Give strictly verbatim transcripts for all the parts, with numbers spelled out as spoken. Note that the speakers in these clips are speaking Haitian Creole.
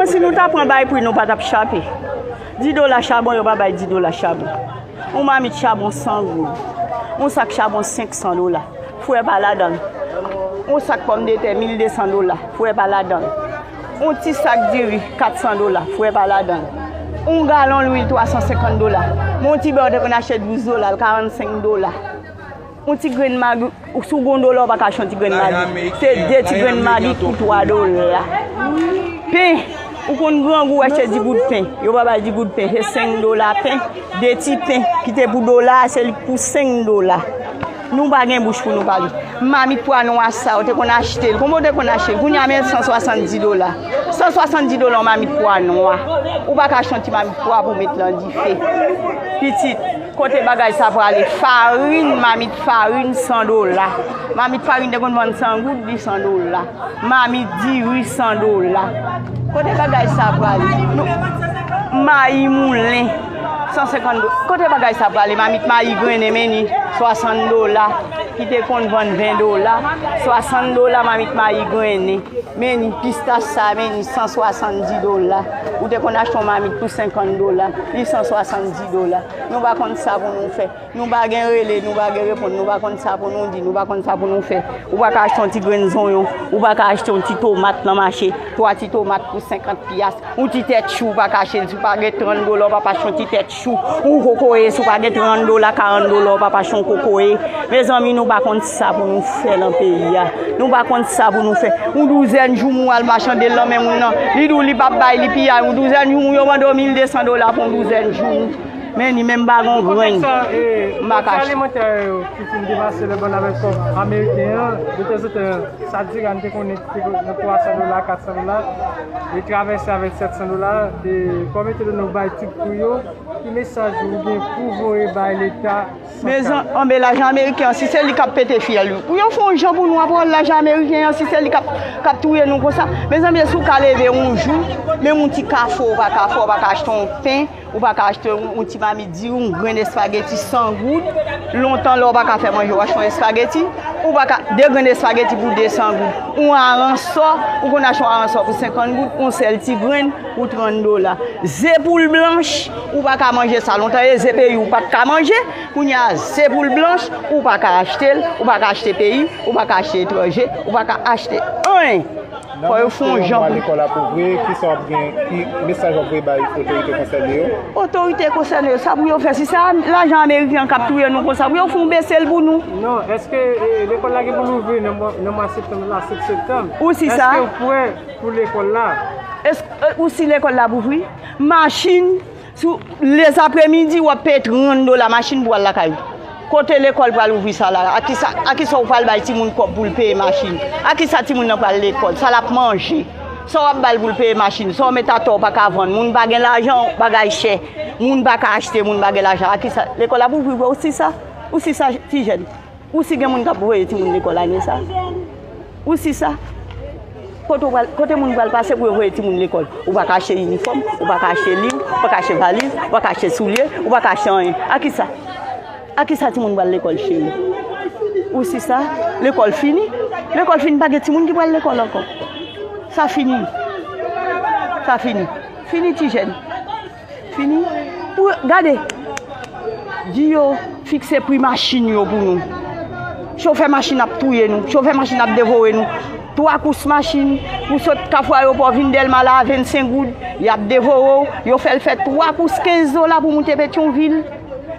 Si nou ta pran bay pri, nou pa t ap chape. Dis dola chabon, yo pa bay dis dola chabon. Yon mamit chabon san goud. Yon sak chabon senk san dola. Fwè pa ladan l. Yon sak pòmdetè mil de san dola. Fwè pa ladan l. Yon ti sak diri kat san dola. Fwè pa ladan l. Yon galon lwil twa san senkant dola. Men yon ti bè w te konn achte douz dola, l karannsenk dola. Yon ti grenn magi, si w gen yon dola, ou pa ka achte yon ti grenn magi. Se de ti grenn magi pou twa dola. Pen, ou konn grangou achte dis goud pen. Yo pa bay dis goud pen, se senk dola pen. De ti pen ki te pou dola, se li k pou senk dola. Nou pa gen bouch pou nou pale. Mamit pwa nwa sa, ou te konn achte l. Konbyen ou te konn achte l? Kounye a men san swasanndis dola. San swasanndis dola yon mamit pwa nwa. Ou pa ka achte yon ti mamit pwa pou w met nan dife. Pitit, kote bagay sa prale? Farin, mamit farin san dola. Mamit farin te konn vann san goud, li san dola. Mamit diri san dola. Kote bagay sa prale? Nou, mayi moulen, san senkant dola. Kote bagay sa prale? Mamit mayi grennen, men ni swasann dola, ki te konn vann ven dola. Swasann dola, mamit mayi grennen. Men ni pistach sa, men ni san swasanndis dola. Ou te konn achte yon mamit pou senkant dola, li san swasanndis dola. Nou pa konn sa pou nou fè. Nou pa gen rele, nou pa gen reponn, nou pa konn sa pou nou di, nou pa konn sa pou nou fè. Ou pa ka achte yon ti grenn zonyon, ou pa ka achte yon ti tomat nan mache, twa ti tomat pou senkant pyas, yon ti tèt chou ou pa ka achte l, si w pa gen trant dola ou pa ka achte yon ti tèt chou, yon kokoye, si w pa gen trant dola, karant dola ou pa ka achte yon kokoye. Mezanmi, nou pa konn sa pou nou fè nan peyi a. Nou pa konn sa pou nou fè. Yon douzèn joumou w al machande l nan men moun nan, li di w li p ap bay, li piyay, yon douzèn joumou yo mande w mil de san dola pou yon douzèn joumou. Men ni menm pa gon grenn. M pa kache. Pwodui alimantè yo ki fin depase lè bann avèk kòb ameriken an, detanzantan, sa diri a n te konnen ki te nan twa san dola, kat san dola, li travèse avèk sèt san dola. E kòm etandone w bay tout pri yo, ki mesaj ou gen pou voye bay Leta santral? Mezan, anben lajan ameriken an, si se li k ap pete fyèl, pou yo fè yon jan pou nou apre lajan ameriken an, si se li k ap, k ap touye nou konsa. Mezanmi, si w ka leve yon jou, menm yon ti kafou ou pa ka fè, ou pa ka achte yon pen, ou pa ka achte yon, yon ti mamit diri, yon grenn espageti san goud. Lontan, lè w pa ka fè manje, w achte yon espageti. Ou pa ka, de grenn espageti pou de san goud. Yon aransò, ou konn achte yon aransò pou senkant goud, yon sèl ti grenn pou trant dola. Ze poul blanch, ou pa ka manje sa. Lontan, e ze peyi ou pa t ka manje. Kounye a, ze poul blanch, ou pa ka achte l, ou pa ka achte peyi, ou pa ka achte etranje, ou pa ka achte anyen. Fò yo fè yon jan pou lekòl ap ouvri, kisa w ap gen, ki mesaj w ap voye bay otorite konsène yo? Otorite konsène yo, sa pou yo fè? Si se a-, lajan ameriken an k ap touye nou konsa, pou yo fè yon bese l pou nou. Non, èske, e, lekòl la gen pou l ouvri nan mwa, nan mwa septanm la, senk septanm? Ou si sa? Èske w prè pou lekòl la? Èske, e, ou si lekòl la ap ouvri? Machin, sou, lezapremidi, w ap peye trant dola machin pou w al lakay ou. Kote lekòl pral ouvri sa la? A kisa, a kisa w pral bay timoun kòb pou l peye machin? A kisa timoun nan pral lekòl? Sa l ap manje? Sa w ap ba l pou l peye machin? Sa w met atè w pa ka vann? Moun pa gen lajan, bagay chè. Moun pa ka achte, moun pa gen lajan. A kisa? Lekòl ap ouvri pou ou si sa? Ou si sa, ti jèn? Ou si gen moun k ap voye timoun lekòl ane sa? Ou si sa? Kote w pral, kote moun pral pase pou yo voye timoun lekòl? Ou pa ka achte inifòm, ou pa ka achte liv, ou pa ka achte valiz, ou pa ka achte soulye, ou pa ka achte anyen. A kisa? A kisa timoun pral lekòl, cheri? Ou si sa? Lekòl fini? Lekòl fini, pa gen timoun ki pral lekòl ankò. Sa fini. Sa fini. Fini, ti jèn. Fini. Pou, gade. Di yo fikse pri machin yo pou nou. Chofè machin ap touye nou. Chofè machin ap devore nou. Twa kous machin pou sot Kafou Ayewopò vin Dèlma la a vennsenk goud. Y ap devore w. Yo fè l fè twa kous kenz dola pou moute Petyonvil.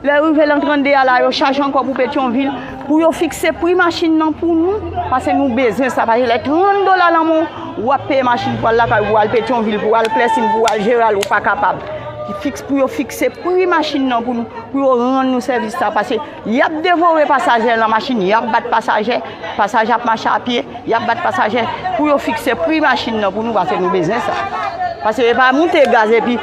Lè rive lan trannde a la, yo chaje ankò pou Petyonvil. Pou yo fikse pri machin nan pou nou. Paske nou bezwen sa. Paske lè trant dola lan men w, w ap peye machin pou al lakay ou, pou al Petyonvil, pou al Klèsin, pou al Jeral, ou pa kapab. Fiks, pou yo fikse pri machin nan pou nou, pou yo rann nou sèvis sa, paske y ap devore pasaje lan machin, y ap bat pasaje, pasaje ap mache a pye, y ap bat pasaje, pou yo fikse pri machin nan pou nou, paske nou bezwen sa. Paske yo pa moute gaz epi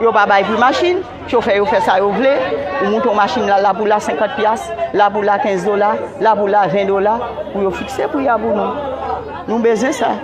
yo pa bay pri machin, chofè yo fè sa yo vle, ou moute yon machin la, la pou la senkant pyas, la pou la kenz dola, la pou la ven dola, pou yo fikse pri a pou nou. Nou bezwen sa.